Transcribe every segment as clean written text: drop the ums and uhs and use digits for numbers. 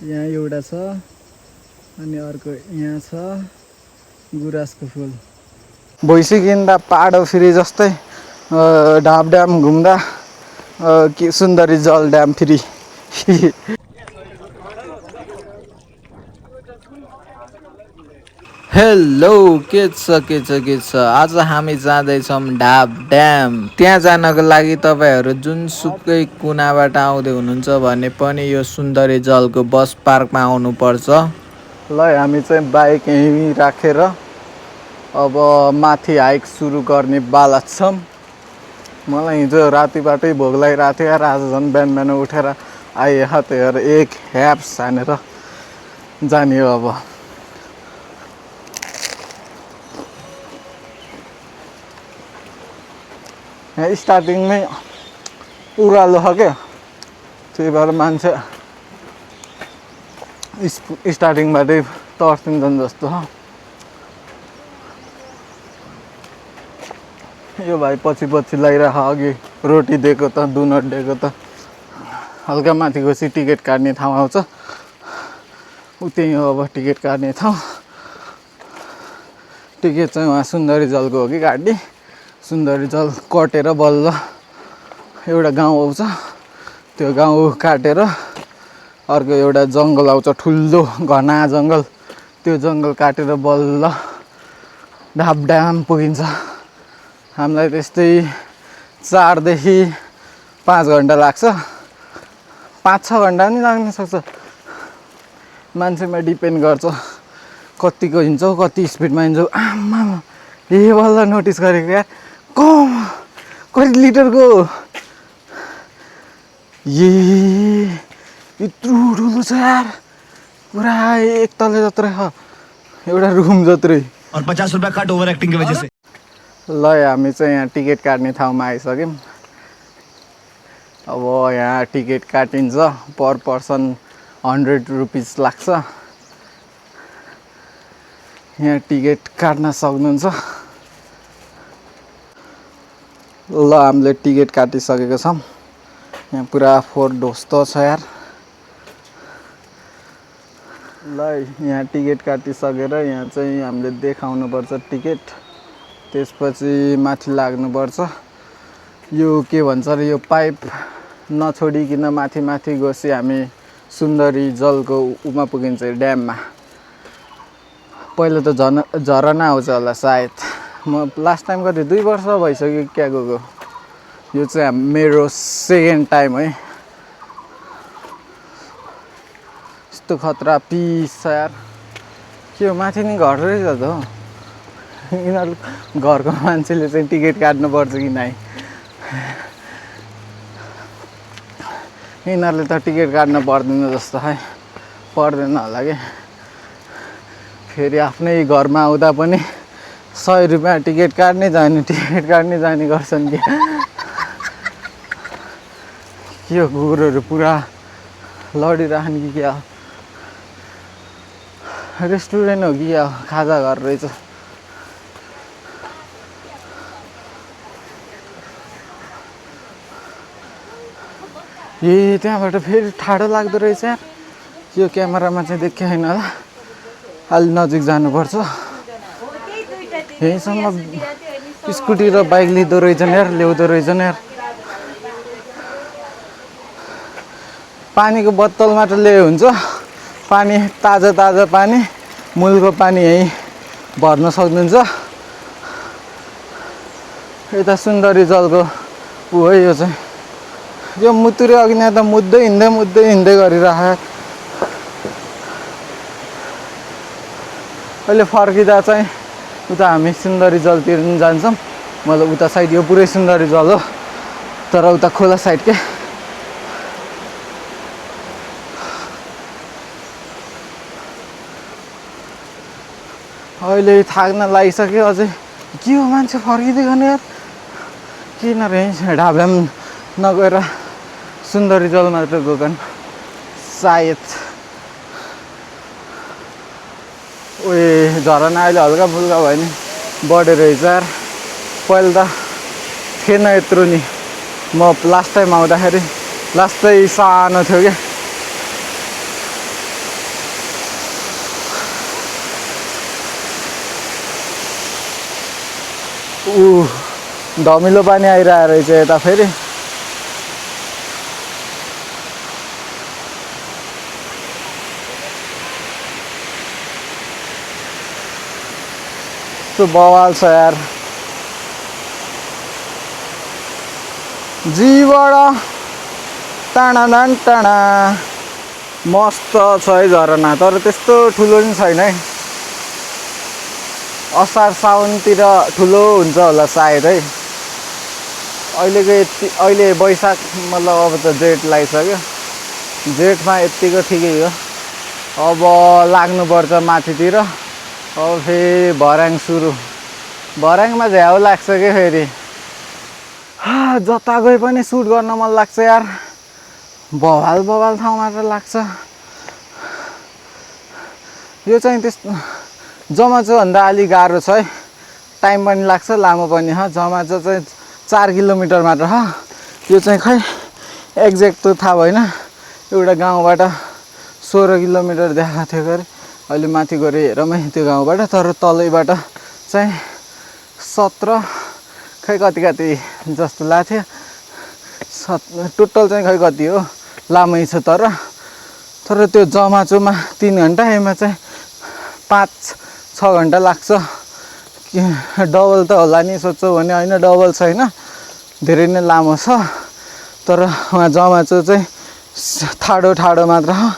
यहाँ एउटा छ अनि अर्को यहाँ छ गुराँसको फुल। भइसकिँदा पाहाड फेरि जस्तै ढाब ड्याम घुम्दा कि सुन्दरी जल ड्याम फेरि। हेलो के छ आज हामी जाँदैछौँ ढाब ड्याम। त्यहाँ जानको लागि तपाईहरू जुनसुकै कुनाबाट आउँदै हुनुहुन्छ भने पनि यो सुन्दरी जलको बस पार्कमा आउनुपर्छ। ल हामी चाहिँ बाइक यहीँ राखेर अब माथि हाइक सुरु गर्ने बाला छौँ। मलाई हिजो रातिबाटै भोक लागिरहेको थियो यार, आज झन् बिहान बिहान उठेर आए त्यही एक ह्याप्स हानेर जाने हो अब। यहाँ स्टार्टिङमै उरालो छ क्या, त्यही भएर मान्छे स्टार्टिङबाटै तर्सिन्छन् जस्तो छ। यो भाइ पछि पछि लगाइरह, अघि रोटी दिएको त डोनट दिएको त। हल्का माथि गएपछि टिकट काट्ने ठाउँ आउँछ, उतै हो अब टिकट काट्ने ठाउँ। टिकट चाहिँ उहाँ सुन्दरी जलको हो कि काट्ने। सुन्दरी जल कटेर बल्ल एउटा गाउँ आउँछ, त्यो गाउँ काटेर अर्को एउटा जङ्गल आउँछ, ठुलो घना जङ्गल। त्यो जङ्गल काटेर बल्ल ढाब ड्याम पुगिन्छ। हामीलाई त्यस्तै 4 देखि 5 घन्टा लाग्छ, 5-6 घन्टा पनि लाग्न सक्छ, मान्छेमा डिपेन्ड गर्छ कतिको हिँड्छौ, कति स्पिडमा हिँड्छौ। आम्मा यही बल्ल नोटिस गरेको यार, कति लिटरको यत्रो ठुलो छ यार, पुरा एक तले जत्रै छ, एउटा रुम जत्रै। और 50 रुपया कट ओभर एक्टिङ की वजह से। ल हामी चाहिँ यहाँ टिकट काट्ने ठाउँमा आइसक्यौँ। अब यहाँ टिकट काटिन्छ, पर पर्सन 100 रुपिस लाग्छ। यहाँ टिकट काट्न सक्नुहुन्छ। ल हामीले टिकट काटिसकेको छौँ। यहाँ पुरा फोहोर ढोस्तो छ यार। ल यहाँ टिकट काटिसकेर यहाँ चाहिँ हामीले देखाउनुपर्छ टिकट, त्यसपछि माथि लाग्नुपर्छ। यो के भन्छ अरे, यो पाइप नछोडिकन माथि माथि गएपछि हामी सुन्दरी जलको उमा पुगिन्छ, ड्याममा। पहिला त झरना आउँछ होला सायद। म लास्ट टाइम कति 2 वर्ष भइसक्यो क्या गएको। यो चाहिँ मेरो सेकेन्ड टाइम है। यस्तो खतरा पिस छ यार। के हो माथि नि घर रहेछ त हो। यिनीहरू घरको मान्छेले चाहिँ टिकट काट्नुपर्छ कि नाइ? यिनीहरूले त टिकट काट्न पर्दैन जस्तो है, पर्दैन होला कि। फेरि आफ्नै घरमा आउँदा पनि 100 रुपियाँ टिकट काट्ने जाने गर्छन् कि। के हो कुकुरहरू पुरा लडिरहन् कि क्या? रेस्टुरेन्ट हो कि क्या? खाजा घर रहेछ। त्यहाँबाट फेरि ठाडो लाग्दो रहेछ यार। यो क्यामेरामा चाहिँ देख्यो छैन होला, अलि नजिक जानुपर्छ। यहीँसम्म स्कुटी र बाइक लिँदो रहेछन् यार, ल्याउँदो रहेछन् यार। पानीको बोतल मात्र ल्याए हुन्छ, पानी ताजा ताजा पानी, मूलको पानी यहीँ भर्न सक्नुहुन्छ। यता सुन्दरी जलको ऊ है यो चाहिँ। यो मुतुरे अघि नै त मुद्दै हिँड्दै गरिरहेको। अहिले फर्किँदा चाहिँ उता हामी सुन्दरी जलतिर पनि जान्छौँ। मतलब उता साइड यो पुरै सुन्दरी जल हो, तर उता खोला साइड के। अहिले थाक्न लागिसक्यो। अझै के हो मान्छे फर्किँदै गर्ने यार? किन रे ढाब ड्याम नगएर सुन्दरी जल मात्र गएछन् सायद। ओए झरना अहिले हल्का फुल्का भयो नि, बढेर रहेछ यार। पहिला त थिएन यत्रो नि। म लास्ट टाइम आउँदाखेरि लास्टै सानो थियो क्या। धमिलो पानी आइरहेको रहेछ यता फेरि। त्यो बवाल छ यार। जीबाट टाढा टाढा मस्त छ है झरना, तर त्यस्तो ठुलो पनि छैन है। असार साउनतिर ठुलो हुन्छ होला सायद है। अहिलेको यति, अहिले वैशाख मतलब अब त जेठ लागिसक्यो, जेठमा यतिको ठिकै हो। अब लाग्नुपर्छ माथितिर। अब फेरि भर्याङ सुरु, भर्याङमा झ्याउ लाग्छ क्या फेरि। जता गए पनि सुट गर्न मन लाग्छ यार, बवाल बवाल ठाउँमा त लाग्छ। यो चाहिँ त्यस्तो जमाचोभन्दा अलि गाह्रो छ है, टाइम पनि लाग्छ, लामो पनि हो। जमाचो चाहिँ 4 किलोमिटर मात्र हो, यो चाहिँ खै एक्ज्याक्ट त थाहा भएन। एउटा गाउँबाट 16 किलोमिटर देखाएको थियो गरे, अहिले माथि गएर हेरौँ है त्यो गाउँबाट। तर तलैबाट चाहिँ 17 खै कति कति जस्तो लाग्थ्यो। टोटल चाहिँ खै कति हो, लामै छ। तर त्यो जमाचोमा 3 घन्टा, यसमा चाहिँ 5-6 घन्टा लाग्छ। डबल त होला नि सोच्छौ भने, होइन डबल छैन, धेरै नै लामो छ। तर उहाँ जमाचो चाहिँ ठाडो ठाडो मात्र हो,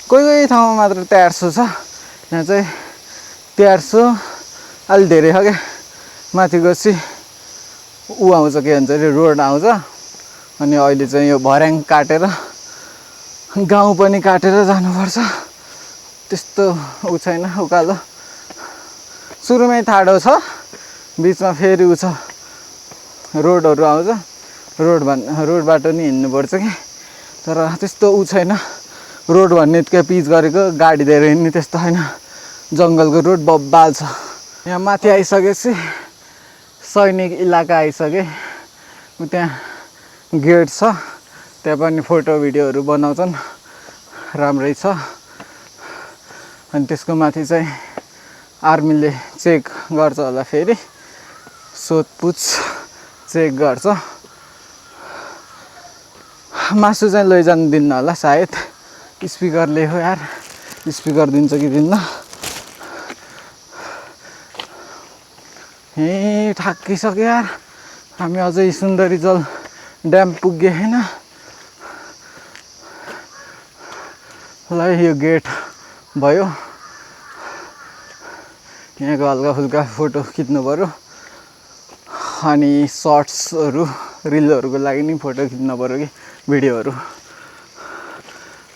कोही ठाउँमा मात्र 1300 छ। यहाँ चाहिँ 1300 अलि धेरै हो क्या। माथि गएपछि ऊ आउँछ, के भन्छ अरे, रोड आउँछ। अनि अहिले चाहिँ यो भर्याङ काटेर गाउँ पनि काटेर जानुपर्छ। त्यस्तो ऊ छैन, उकालो सुरुमै ठाडो छ, बिचमा फेरि ऊ छ, रोडहरू आउँछ। रोडबाट नि हिँड्नुपर्छ कि, तर त्यस्तो ऊ छैन। रोड भन्ने क्या पिच गरेको, गाडी धेरै हिँड्ने त्यस्तो होइन। जङ्गलको रोड बब्बाल छ। यहाँ माथि आइसकेपछि सैनिक इलाका आइसके। त्यहाँ गेट छ, त्यहाँ पनि फोटो भिडियोहरू बनाउँछन्, राम्रै छ। अनि त्यसको माथि चाहिँ आर्मीले चेक गर्छ होला, फेरि सोधपुछ चेक गर्छ। मासु चाहिँ लैजानु दिन्न होला सायद, स्पिकरले हो यार, स्पिकर दिन्छ कि दिन्न। ए थाकिसक्यो यार, हामी अझै सुन्दरी जल ड्याम पुगे होइन। ल यो गेट भयो, यहाँको हल्का फुल्का फोटो खिच्नु पऱ्यो। अनि सर्ट्सहरू रिलहरूको लागि नि फोटो खिच्नु पऱ्यो कि भिडियोहरू।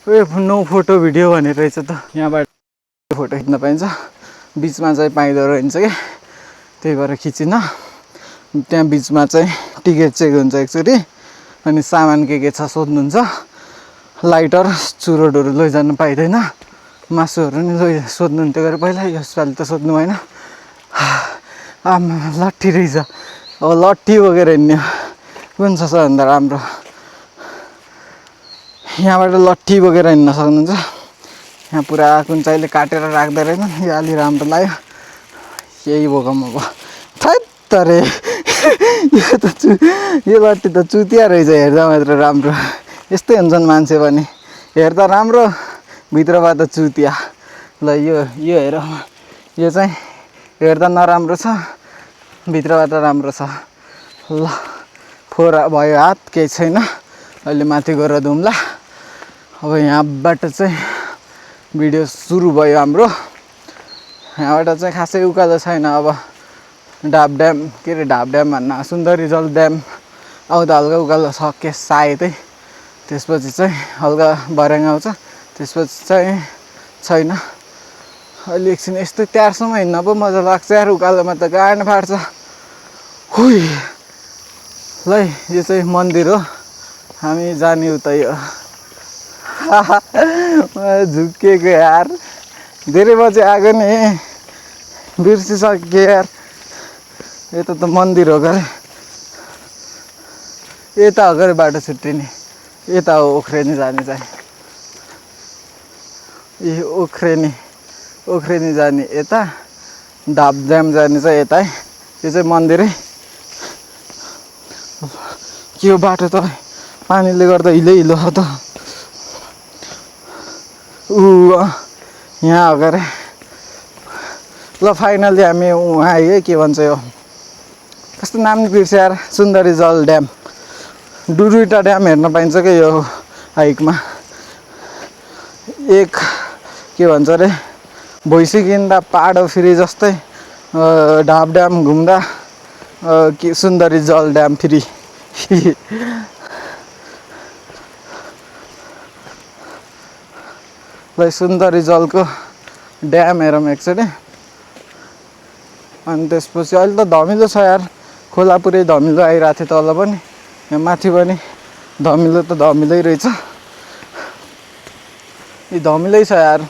नो फोटो भिडियो भनेर रहेछ त, यहाँबाट फोटो खिच्न पाइन्छ, बिचमा चाहिँ पाइँदो रहेछ क्या, त्यही भएर खिचिन। त्यहाँ बिचमा चाहिँ टिकट चेक हुन्छ एकचोटि, अनि सामान के छ सोध्नुहुन्छ। लाइटर चुरोटहरू लैजानु पाइँदैन, मासुहरू नि सोध्नुहुन्थ्यो गरे पहिला, यसपालि त सोध्नु भएन। आमा लट्ठी रहेछ, अब लट्ठी बोकेर हिँड्ने कुन छ सबभन्दा राम्रो। यहाँबाट लट्ठी बोकेर हिँड्न सक्नुहुन्छ। यहाँ पुरा कुन चाहिँले काटेर राख्दै रहेछ, यो अलि राम्रो लाग्यो, यही बोकम अब। थैत्तरे यो लट्ठी त चुतिया रहेछ, हेर्दा मात्र राम्रो। यस्तै हुन्छन् मान्छे पनि, हेर्दा राम्रो भित्रबाट चुतिया। ल यो हेर, यो चाहिँ हेर्दा नराम्रो छ, भित्रबाट राम्रो छ। ल फोरा भयो हात, केही छैन। अहिले माथि गएर धुम्ला। अब यहाँबाट चाहिँ भिडियो सुरु भयो हाम्रो। यहाँबाट चाहिँ खासै उकालो छैन। अब ढाब ड्याम, के अरे ढाब ड्याम भन्न, सुन्दरी जल ड्याम आउँदा हल्का उकालो सक्यो सायदै। त्यसपछि चाहिँ हल्का भर्याङ आउँछ, त्यसपछि चाहिँ छैन। अहिले एकछिन यस्तै 1300मा हिँड्न पो मजा लाग्छ यार, उकालोमा त गाड फाट्छ। हुई ल यो चाहिँ मन्दिर हो, हामी जाने उतै हो। झुक्किएको यार, धेरै बजे आएको नि, बिर्सिसक्यो यार। यता त मन्दिर हो गरे, यता हो गरे बाटो छुट्टिने, यता हो ओख्रेनी जाने चाहिँ। ए ओख्रेनी जाने यता, ढाब ड्याम जाने चाहिँ यता है। यो चाहिँ मन्दिरै, के हो बाटो त पानीले गर्दा हिलो छ त। यहाँ अगाडि ल फाइनली हामी उहाँ आयो। के भन्छ यो कस्तो नाम नि बिर्से यार, सुन्दरी जल ड्याम। दुईवटा ड्याम हेर्न पाइन्छ क्या यो हाइकमा। एक के भन्छ अरे भैँसी किन्दा पाडो फ्री जस्तै, ढाब ड्याम घुम्दा कि सुन्दरी जल ड्याम फ्री। ल सुन्दरी जलको ड्याम हेरौँ एकचोटि। अनि त्यसपछि अहिले त धमिलो छ यार, खोला पुरै धमिलो आइरहेको थियो तल पनि, यहाँ माथि पनि धमिलो त धमिलै रहेछ। यी धमिलै छ यार।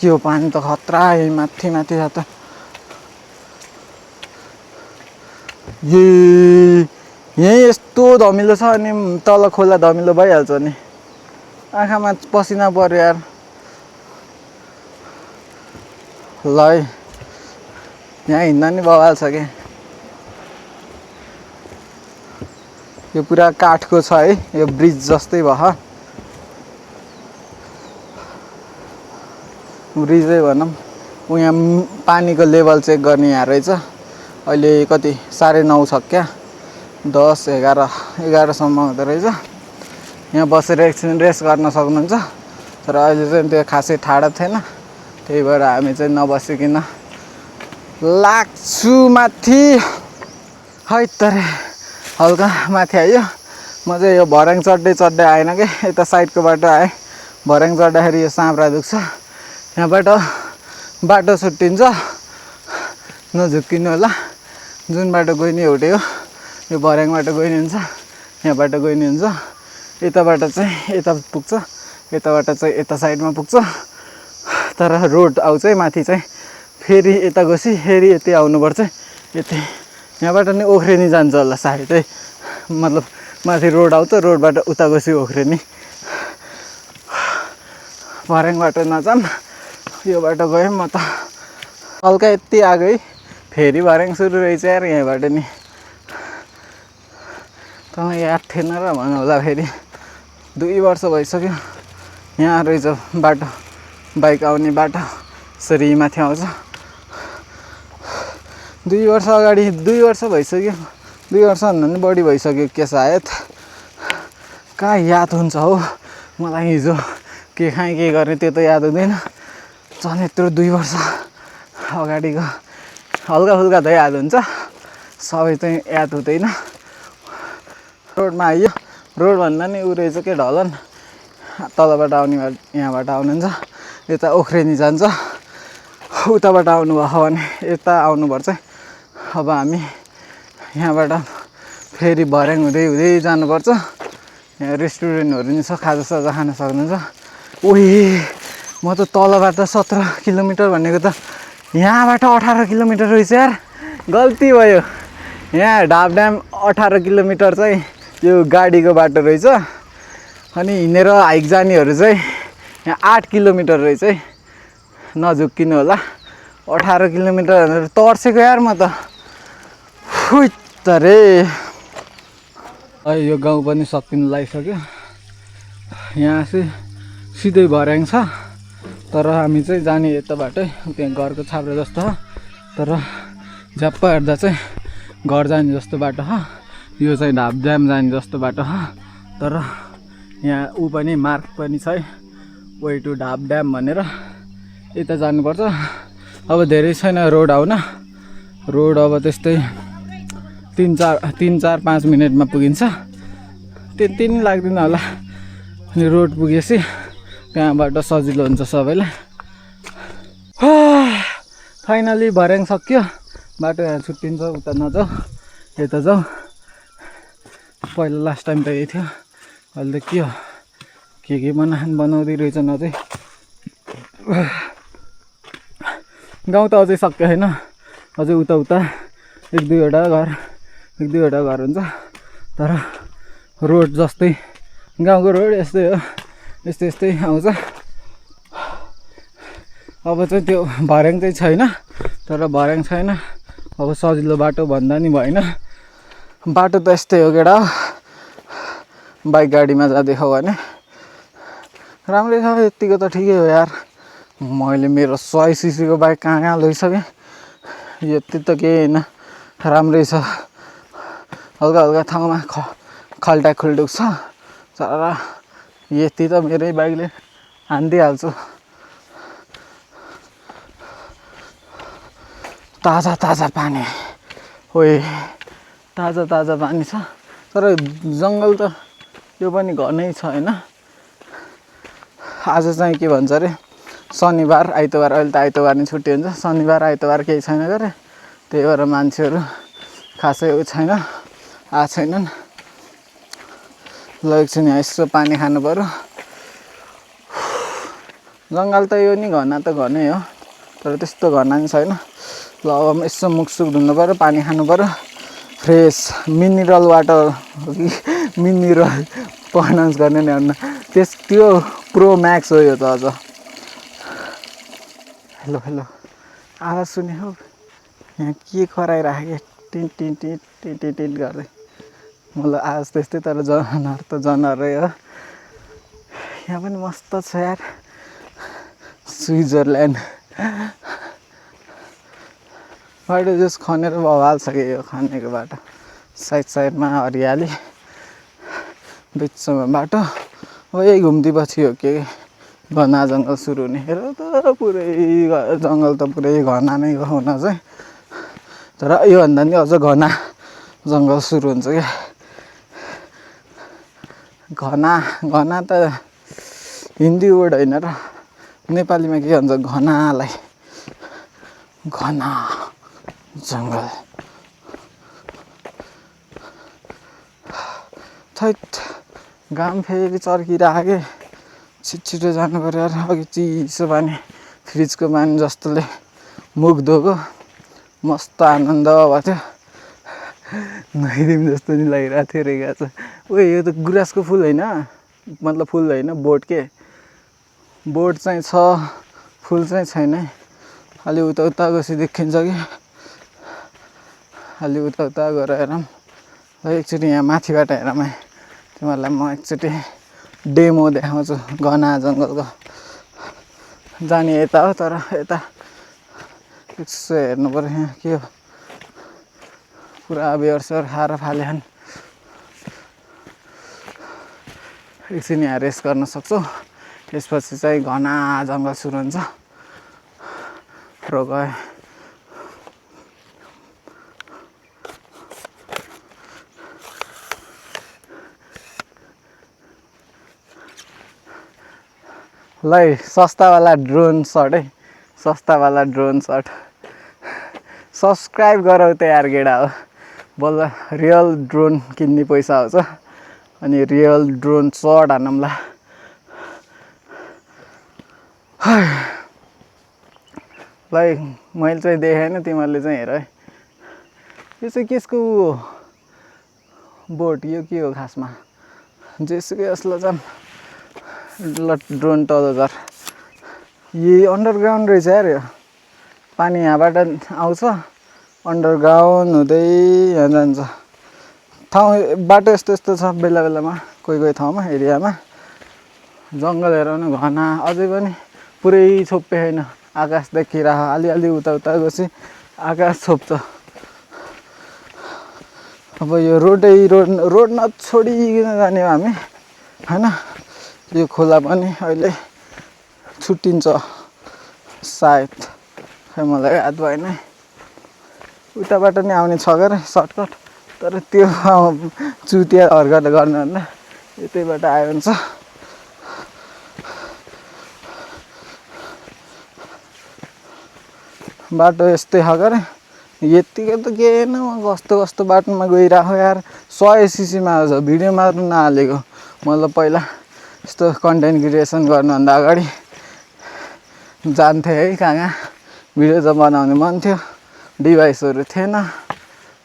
यो पानी त खतरा माथि माथि छ त। यही यस्तो धमिलो छ अनि तल खोला धमिलो भइहाल्छ नि। आँखामा पसिना पर्यो यार। ल है यहाँ हिँड्दा नि बवाल छ क्या। यो पुरा काठको छ है, यो ब्रिज जस्तै भयो, ब्रिजै भनौँ। यहाँ पानीको लेभल चेक गर्ने यहाँ रहेछ। अहिले कति 9:30 छ क्या, 10, 11 हुँदो रहेछ। यहाँ बसेर एकछिन रेस्ट गर्न सक्नुहुन्छ। तर अहिले चाहिँ त्यो खासै ठाडो थिएन, त्यही भएर हामी चाहिँ नबसिकन लाग्छु माथि। है तरे हल्का माथि आयो। म चाहिँ यो भर्याङ चढ्दै आएन क्या, यता साइडको बाटो आएँ। भर्याङ चढ्दाखेरि यो साँप्रा दुख्छ। यहाँबाट बाटो छुट्टिन्छ, नझुक्किनु होला। जुन बाटो गइ नि एउटै हो, यो भर्याङबाट गइ नि हुन्छ, यहाँबाट गइ नि हुन्छ। यताबाट चाहिँ यता पुग्छ, यताबाट चाहिँ यता साइडमा पुग्छ। तर रोड आउँछ है माथि चाहिँ, फेरि यता गएपछि फेरि यति आउनुपर्छ यति। यहाँबाट नि ओख्रेनी जान्छ होला सायदै, मतलब माथि रोड आउँछ, रोडबाट उता गएपछि ओख्रेनी। भर्याङबाट नजाम, यो बाटो गएँ म त। हल्का यति आएको है, फेरि भर्याङ सुरु रहेछ यार यहाँबाट नि। त याद थिएन र भन्नु होला। फेरि 2 वर्ष भइसक्यो यहाँ रहेछ बाटो, बाइक आउने बाटो यसरी माथि आउँछ। 2 वर्ष अगाडि, 2 वर्ष भइसक्यो, 2 वर्षभन्दा पनि बढी भइसक्यो के सायद। कहाँ याद हुन्छ हौ मलाई, हिजो के खाएँ के गरेँ त्यो त याद हुँदैन। झन् यत्रो 2 वर्ष अगाडिको हल्का फुल्का त याद हुन्छ, सबै चाहिँ याद हुँदैन। रोडमा आइयो, रोड भन्दा नि उ रहेछ के ढलन, तलबाट आउने यहाँबाट आउनुहुन्छ, यता ओख्रेनी जान्छ। उताबाट आउनुभयो भने यता आउनुपर्छ। अब हामी यहाँबाट फेरि भर्याङ हुँदै जानुपर्छ। यहाँ रेस्टुरेन्टहरू नि छ, खाजासाजा खान सक्नुहुन्छ। म त तलबाट 17 किलोमिटर भनेको त यहाँबाट 18 किलोमिटर रहेछ यार, गल्ती भयो। यहाँ ढाब ड्याम 18 किलोमिटर चाहिँ यो गाडीको बाटो रहेछ, अनि हिँडेर हाइक जानेहरू चाहिँ यहाँ 8 किलोमिटर रहेछ है। नझुक्किनु होला, 18 किलोमिटर भनेर तर्सेको यार म त। तरे यो गाउँ पनि सकिनु लागिसक्यो। यहाँ चाहिँ सिधै भर्याङ छ, तर हामी चाहिँ जाने यता बाटै, त्यहाँ घरको छाप्रो जस्तो हो। तर झ्याप्प हेर्दा चाहिँ घर जाने जस्तो बाटो हो, यो चाहिँ ढाब ड्याम जाने जस्तो बाटो हो। तर यहाँ ऊ पनि मार्क पनि छ है, वे टु ढाब ड्याम भनेर। यता जानुपर्छ। अब धेरै छैन रोड आउन, रोड अब त्यस्तै 3-4-5 मिनटमा पुगिन्छ, त्यति नि लाग्दैन होला। अनि रोड पुगेपछि त्यहाँबाट सजिलो हुन्छ सबैलाई। फाइनली भर्याङ सक्यो, बाटो यहाँ छुट्टिन्छ, उता नजाऊ यता जाऊ। पहिला लास्ट टाइम त यही थियो, अहिले त के हो के बनाउँदै रहेछ न चाहिँ। गाउँ त अझै सक्यो होइन, अझै उता 1-2वटा घर हुन्छ। तर रोड जस्तै गाउँको रोड यस्तै हो, यस्तै आउँछ। अब चाहिँ त्यो भर्याङ चाहिँ छैन, तर भर्याङ छैन अब सजिलो बाटो भन्दा नि भएन। बाटो त यस्तै हो केटा, बाइक गाडीमा जाँदैछौ भने राम्रै छ, यतिको त ठिकै हो यार। मैले मेरो 100 सीसीको बाइक कहाँ कहाँ लैसकेँ, यति त केही होइन, राम्रै छ। हल्का हल्का ठाउँमा खल्टा खुल्टुक छ, तर यति त मेरै बाइकले हानिदिइहाल्छु। ताजा ताजा पानी, ओए ताजा ताजा पानी छ, तर जङ्गल त यो पनि घनै छ होइन। आज चाहिँ के भन्छ अरे शनिबार आइतबार, अहिले त आइतबार नि छुट्टी हुन्छ, शनिबार आइतबार केही छैन गरे, त्यही भएर मान्छेहरू खासै उयो छैन, आएको छैनन्। ल एकछिन यसो पानी खानु पऱ्यो। जङ्गल त यो नि घना त घनै हो, तर त्यस्तो घना नि छैन। ल अब यसो मुखसुख धुनु पऱ्यो, पानी खानु पऱ्यो, फ्रेस मिनरल वाटर हो कि मिनरल प्रनाउन्स गर्ने नि भन्न, त्यो प्रो म्याक्स हो यो त अझ। हेलो हेलो आवाज सुने हो, यहाँ के कराइराखेँ टिन टिन टिन टिन टिन टिन गर्दै। मलाई आवाज त्यस्तै, तर जनावर त जनावरै हो। यहाँ पनि मस्त छ यार, स्विजरल्यान्ड। बाटो जस खनेर बवाल छ कि यो खनेको बाटो, साइड साइडमा हरियाली, बिचमा बाटो। अब यही घुम्ती पछि हो कि घना जङ्गल सुरु हुने। हेर त पुरै जङ्गल त पुरै घना नै हो हुन चाहिँ, तर योभन्दा नि अझ घना जङ्गल सुरु हुन्छ क्या। घना घना त हिन्दी वर्ड होइन र, नेपालीमा के भन्छ घनालाई, घना जङ्गल। थैट घाम फेरि चर्किरहेको, छिटो जानु पऱ्यो यार। अघि चिसो पानी, फ्रिजको पानी जस्तोले मुख धोको, मस्त आनन्द भएको थियो, नुहाइदिउँ जस्तो नि लागिरहेको थियो रहेछ। उयो यो त गुराँसको फुल होइन, मतलब फुल होइन बोट के, बोट चाहिँ छ फुल चाहिँ छैन है। अलि उता उता गएपछि देखिन्छ कि, अलि उता उता गएर हेरौँ। एकचोटि यहाँ माथिबाट हेरौँ है, तिमीहरूलाई म एकचोटि डेमो देखाउँछु घना जङ्गलको। जाने यता हो, तर यता यसो हेर्नु पऱ्यो, यहाँ के हो पुरा बेहोरसेहोर खाएर फालेछन्। एकछिन यहाँ रेस्ट गर्न सक्छौ, त्यसपछि चाहिँ घना जङ्गल सुरु हुन्छ। र गए ल सस्तावाला ड्रोन सट है, सस्तावाला ड्रोन सट। सब्सक्राइब गरौ त यार गेडा हो, बल्ल रियल ड्रोन किन्ने पैसा आउँछ, अनि रियल ड्रोन सट हानौँला। ल मैले चाहिँ देखाएन, तिमीहरूले चाहिँ हेर है। यो चाहिँ केसको बोट, यो के हो खासमा, जेसुकै असला जाम। ल ड्रोन तल झर, यही अन्डरग्राउन्ड रहेछ यार यो। पानी यहाँबाट आउँछ, अन्डरग्राउन्ड हुँदै यहाँ जान्छ। ठाउँ बाटो यस्तो यस्तो छ बेला बेलामा, कोही कोही ठाउँमा एरियामा। जङ्गल हेर न घना, अझै पनि पुरै छोपे छैन, आकाश देखिरह। अलिअलि उता उता गएपछि आकाश छोप्छ। अब यो रोड नछोडिकन जाने हो हामी होइन। यो खोला पनि अहिले छुट्टिन्छ सायद, खै मलाई याद भएन। उताबाट नि आउने छ गरे सर्टकट, तर त्यो चुतिया हरकत गर्नुभन्दा यतैबाट आयो भने छ। बाटो यस्तै छ गरे, यतिकै त के न कस्तो कस्तो बाटोमा गइरहेको यार। 100 सीसीमा छ, भिडियोमा नहालेको। मतलब पहिला यस्तो कन्टेन्ट क्रिएसन गर्नुभन्दा अगाडि जान्थेँ है कहाँ कहाँ, भिडियो त बनाउने मन थियो, डिभाइसहरू थिएन,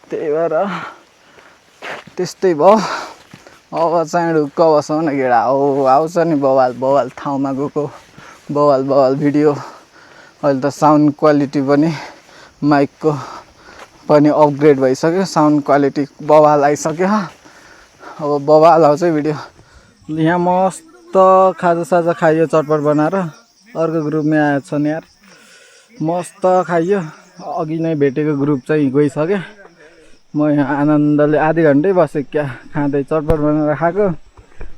त्यही भएर त्यस्तै भयो। अब चाहिँ ढुक्क बसौँ न गेडा, हो आउँछ नि बवाल बवाल ठाउँमा गएको, बवाल बवाल भिडियो अहिले त साउन्ड क्वालिटी पनि माइकको पनि अपग्रेड भइसक्यो, साउन्ड क्वालिटी बवाल आइसक्यो। अब बवाल आउँछ भिडियो। यहाँ मस्त खाजासाजा खाइयो चटपट बनाएर। अर्को ग्रुपमा आएछन् यार, मस्त खाइयो। अघि नै भेटेको ग्रुप चाहिँ गइसक्यो। म यहाँ आनन्दले आधी घन्टै बसेँ क्या खाँदै, चटपट बनाएर खाएको।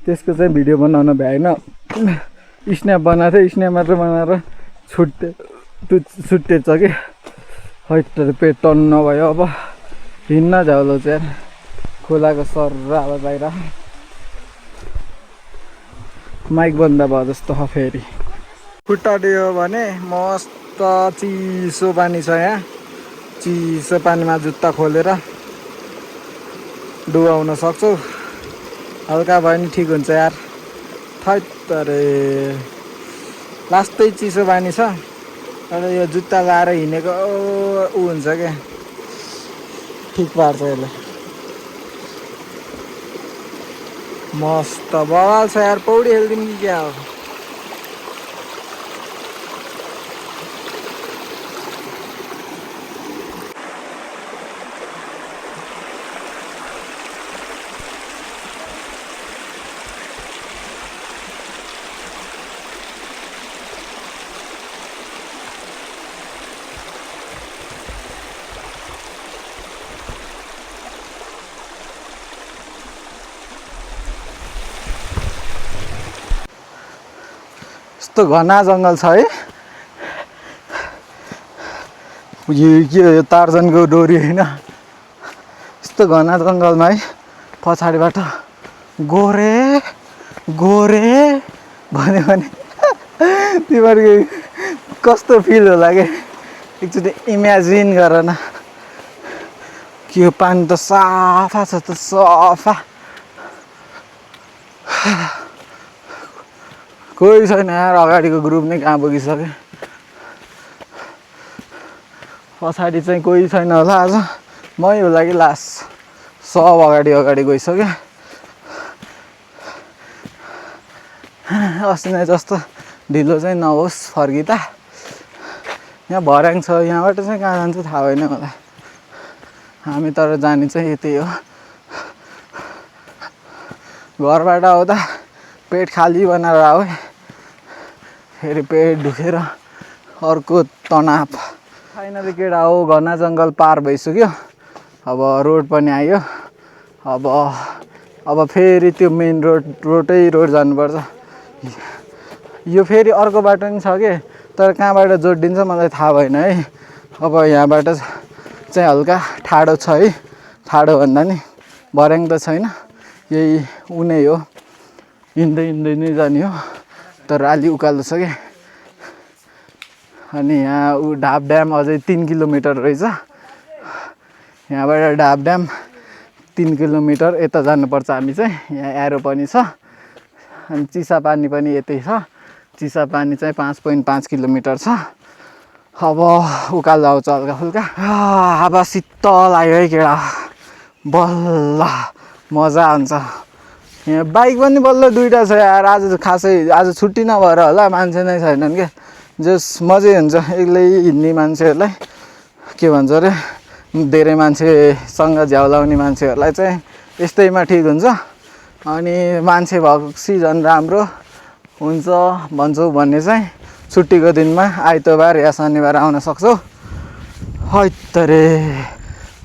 त्यसको चाहिँ भिडियो बनाउन भ्याएन। स्न्याप बनाएको थिएँ, स्न्याप मात्र बनाएर छुट्टेछ कि हैट पेट टन्न भयो। अब हिँड्न झ्याउलो चाहिँ खोलाको सर र अब बाहिर माइक बन्द भयो जस्तो हो। फेरि खुट्टा दियो भने मस्त चिसो पानी छ यहाँ। चिसो पानीमा जुत्ता खोलेर डुबाउन सक्छौ। हल्का भयो नि ठिक हुन्छ यार। थैत अरे लास्टै चिसो पानी छ। तर यो जुत्ता लाएर हिँडेको ऊ हुन्छ क्या, ठिक पार्छ यसले। मस्त बवाल छ यार। पौडी खेल्दिउँ कि क्या हो। यस्तो घना जङ्गल छ है। यो के हो, यो टार्जनको डोरी होइन। यस्तो घना जङ्गलमा है पछाडिबाट गोरे गोरे भन्यो भने तिमीहरूको कस्तो फिल होला कि एकचोटि इमेजिन गर न। कि यो पानी त सफा छ त, सफा। कोही छैन यार। अगाडिको ग्रुप नै कहाँ पुगिसक्यो। पछाडि चाहिँ कोही छैन होला। आज मै होला कि लास्ट। सब अगाडि गइसक्यो। अस्ति नै जस्तो ढिलो चाहिँ नहोस् फर्किँदा। यहाँ भर्याङ छ, यहाँबाट चाहिँ कहाँ जान्छ थाहा भएन मलाई। हामी तर जाने चाहिँ यतै हो। घरबाट आउँदा पेट खाली बनाएर आऊ। फेरि पेट दुखेर अर्को तनाव। फाइनली केटा हो, घना जङ्गल पार भइसक्यो। अब रोड पनि आयो। अब फेरि त्यो मेन रोड जानुपर्छ। यो फेरि अर्को बाटो नि छ कि, तर कहाँबाट जोडिन्छ मलाई थाहा भएन है। अब यहाँबाट चाहिँ हल्का ठाडो छ है। ठाडो भन्दा नि भर्याङ त छैन, यही उ नै हो। हिँड्दै नै जाने हो। तर अलि उकालो छ कि। अनि यहाँ ऊ ढाब ड्याम अझै 3 किलोमिटर रहेछ। यहाँबाट ढाब ड्याम 3 किलोमिटर यता जानुपर्छ हामी चाहिँ। यहाँ एरो पनि छ। अनि चिसापानी पनि यतै छ। चिसापानी चाहिँ 5.5 किलोमिटर छ। अब उकालो आउँछ हल्का फुल्का। अब शीतल आयो है केटा, बल्ल मजा आउँछ। यहाँ बाइक पनि बल्ल दुईवटा छ यार। आज खासै आज छुट्टी नभएर होला, मान्छे नै छैनन् क्या। जस मजै हुन्छ एक्लै हिँड्ने मान्छेहरूलाई। के भन्छ अरे, धेरै मान्छेसँग झ्याउ लाउने मान्छेहरूलाई चाहिँ यस्तैमा ठिक हुन्छ। अनि मान्छे भएको सिजन राम्रो हुन्छ भन्छौ भने चाहिँ छुट्टीको दिनमा आइतबार या शनिबार आउन सक्छौ। हैत रे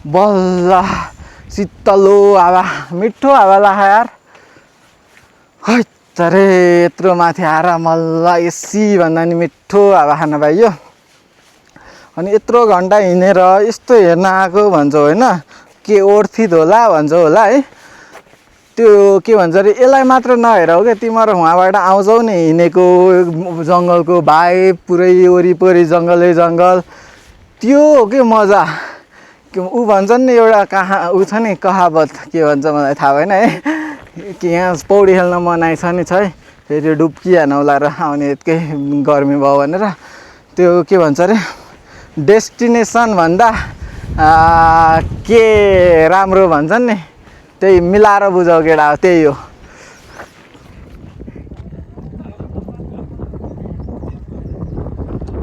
बल्ल शीतलो हावा, मिठो हावा लाखा यार। हैत रे यत्रो माथि आएर मल्ल एसी भन्दा नि मिठो हावा खान पाइयो। अनि यत्रो घन्टा हिँडेर यस्तो हेर्न आएको भन्छौ होइन, के ओर्थित होला भन्छौ होला है। त्यो के भन्छ अरे, यसलाई मात्र नहेर हो क्या। तिमीहरू वहाँबाट आउँछौ नि हिँडेको जङ्गलको भाइब, पुरै वरिपरि जङ्गलै जङ्गल। त्यो हो कि मजा। ऊ भन्छन् नि एउटा ऊ छ नि कहावत, के भन्छ मलाई थाहा भएन है। कि यहाँ पौडी खेल्न मनाइ छ नि छै, फेरि डुब्की हानौला र आउने यतिकै गर्मी भयो भनेर। त्यो के भन्छ अरे, डेस्टिनेसन भन्दा के राम्रो भन्छन् नि, त्यही मिलाएर बुझाउ केटा, त्यही हो।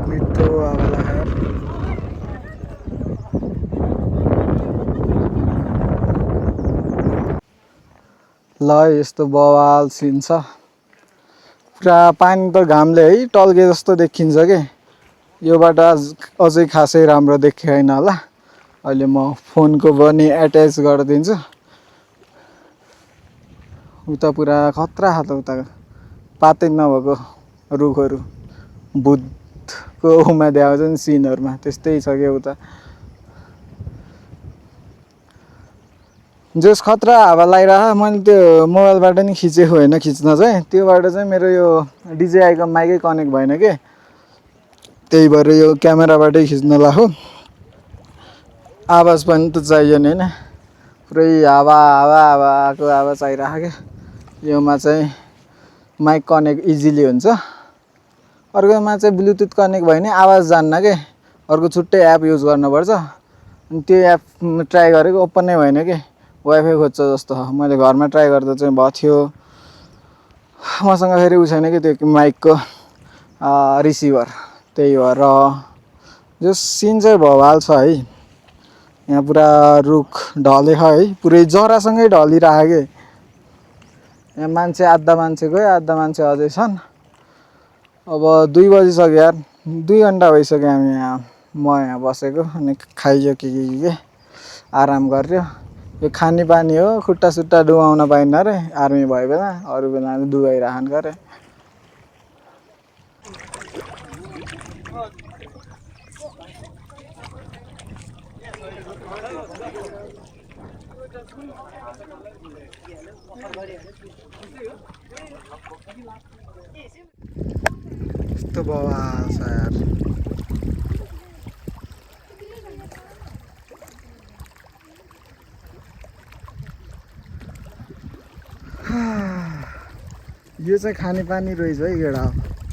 मिठो ल यस्तो बवाल सिन छ पुरा पानी त घामले है टल्के जस्तो देखिन्छ के यो बाटो अझै खासै राम्रो देखिएन होला अहिले म फोनको पनि एट्याच गरिदिन्छु उता पुरा खतरा खालको उता पातै नभएको रुखहरू भूतको उमा देखाउँछ नि सिनहरूमा त्यस्तै छ क्या उता जस खतरा हावा लगाइरह मैले त्यो मोबाइलबाट नि खिचेको होइन खिच्न चाहिँ त्योबाट चाहिँ मेरो यो डिजेआईको माइकै कनेक्ट भएन के त्यही भएर यो क्यामेराबाटै खिच्न लाग्यो आवाज पनि त चाहियो नि होइन पुरै हावाको आवाज आइरहेको क्या योमा चाहिँ माइक कनेक्ट इजिली हुन्छ अर्कोमा चाहिँ ब्लुटुथ कनेक्ट भयो भने आवाज जान्न के अर्को छुट्टै एप युज गर्नुपर्छ अनि त्यो एप ट्राई गरेको ओपन नै भएन कि वाइफाई खोज्छ जस्तो मैले घरमा ट्राई गर्दा चाहिँ भयो थियो मसँग फेरि उ छैन कि त्यो माइकको रिसिभर त्यही भएर जो सिन चाहिँ भवाल छ है यहाँ पुरा रुख ढलेको है पुरै जरासँगै ढलिरहेको के यहाँ मान्छे आधा मान्छे गयो आधा मान्छे अझै छन् अब 2 बजिसक्यो यार 2 घन्टा भइसक्यो हामी यहाँ म यहाँ बसेको अनि खाइयो के आराम गर्यो यो खाने पानी हो खुट्टा सुट्टा डुबाउन पाइन्न रे आर्मी भयो बेला अरू बेला डुबाइराखन गरे यस्तो बवाल छ यार यो चाहिँ खाने पानी रहेछ है केटा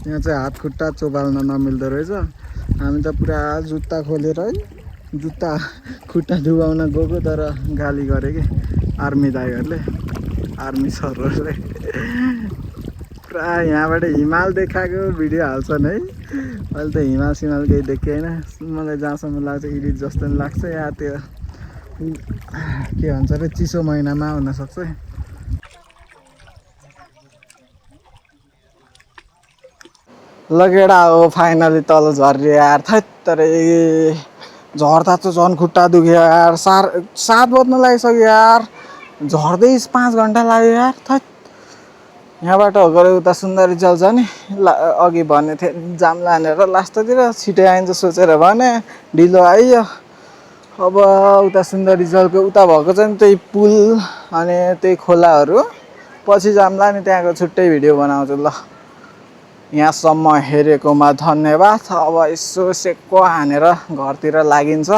यहाँ चाहिँ हात खुट्टा चोबाल्न नमिल्दो रहेछ हामी त पुरा जुत्ता खोलेर है जुत्ता खुट्टा डुबाउन गएको तर गाली गरे कि आर्मी दाइहरूले आर्मी सरहरूले पुरा यहाँबाट हिमाल देखाएको भिडियो हाल्छन् है अहिले त हिमाल सिमाल केही देखेँ होइन मलाई जहाँसम्म लाग्छ इडिट जस्तो नि लाग्छ या त्यो के भन्छ अरे चिसो महिनामा हुनसक्छ लगेडा हो फाइनली तल झर्यो यार थैत तर झर्दा त झन् खुट्टा दुख्यो यार 7 बज्न लागिसक्यो यार झर्दै 5 घन्टा लाग्यो यार थैत यहाँबाट हो गरे उता सुन्दरी चल्छ नि अघि भन्ने थिएँ जाम लानेर लास्टतिर छिटै आइन्छ सोचेर भने ढिलो आइयो अब उता सुन्दरी जलको उता भएको चाहिँ त्यही पुल अनि त्यही खोलाहरू पछि जाम लाने त्यहाँको छुट्टै भिडियो बनाउँछु ल यहाँसम्म हेरेकोमा धन्यवाद अब यसो सेक्को हानेर घरतिर लागिन्छ